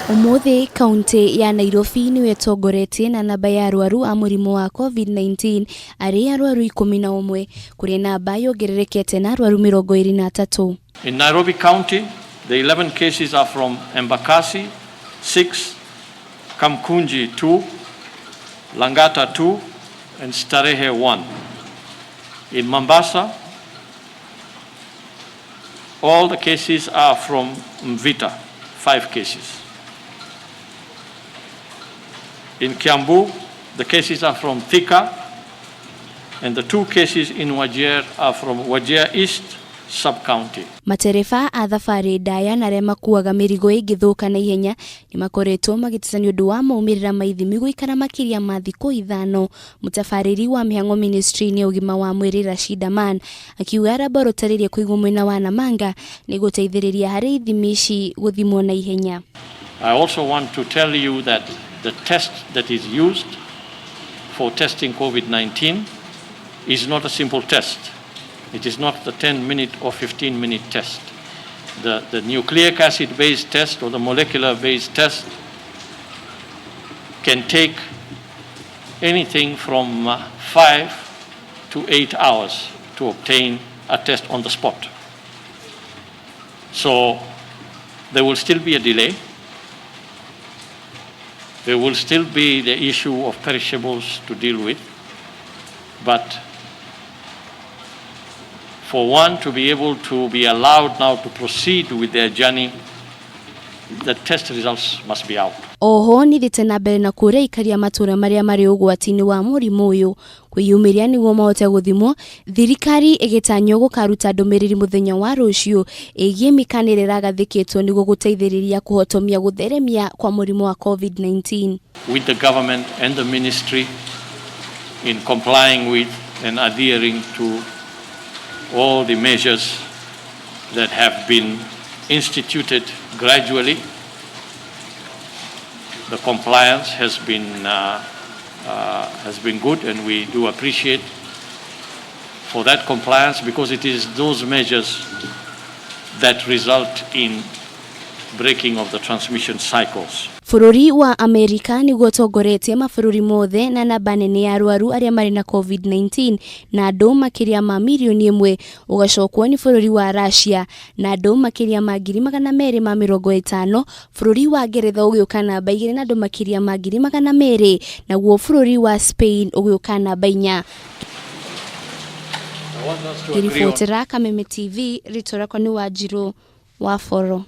Ũmũthĩ kaũntĩ ya Nairobi nĩyo ĩtongoretie na namba ya arwaru a mũrimũ wa Covid-19 arĩ arwaru 11 kũrĩa namba yongererekete na arwaru 23. In Nairobi County, the 11 cases are from Embakasi 6, Kamkunji 2, Langata 2, and Starehe 1. In Mombasa, all the cases are from Mvita, 5 cases. In Kiambu, the cases are from Thika, and the 2 cases in Wajir are from Wajir East sub-county. Matereba a thabarĩ ndaya na arĩa makuaga mĩrigo ĩngĩthũka na ihenya nĩ makoretwo magĩteta nĩ ũndũ wa maumĩrĩra ma ithimi gũikara makĩria ma thikũ 5. Mũtabarĩri wa mĩhang'o ministry-inĩ ya ũgima wa mwĩrĩ Rashid Aman akiuga laboratory ĩrĩa ĩkũigwo mwena wa Namanga nĩ gũteithĩrĩria harĩ ithimi ici gũthimwo na ihenya. I also want to tell you that the test that is used for testing COVID-19 is not a simple test. It is not the 10-minute or 15-minute test. The nucleic acid-based test or the molecular-based test can take anything from 5 to 8 hours to obtain a test on the spot. So there will still be a delay. There will still be the issue of perishables to deal with, but for one to be able to be allowed now to proceed with their journey, the test results must be out. Oho nĩthiĩte na mbere na kũũria aikari a matũũra marĩa marĩ ũgwati-inĩ wa mũrimũ ũyũ kwĩyumĩria nĩguo mahote gũthimwo. Thirikari ĩgĩtanywo gũkaruta ndũmĩrĩri mũthenya wa rũciũ ĩgiĩ mĩkana ĩrĩa ĩragathĩkĩtwo nĩguo gũteithĩrĩria kũhotomia gũtheremia kwa mũrimũ wa COVID-19. With the government and the ministry in complying with and adhering to all the measures that have been instituted gradually. The compliance has been good, and we do appreciate for that compliance, because it is those measures that result in breaking of the transmission cycles. Bũrũri wa Amerika nĩguo ũtongoretie mabũrũri mothe na namba nene ya arwaru arĩa marĩ na COVID-19 na andũ makĩria ma mirioni 1, ũgacokwo nĩ bũrũri wa Russia na andũ makĩria ma 250,000, bũrũri wa Ngeretha ũgĩũka namba 2 na andũ makĩria ma 200,000, naguo bũrũri wa Spain ũgĩũka namba 4. Ngĩribotera Kameme TV, rĩtwa rĩakwa nĩ Wanjirũ wa Boro.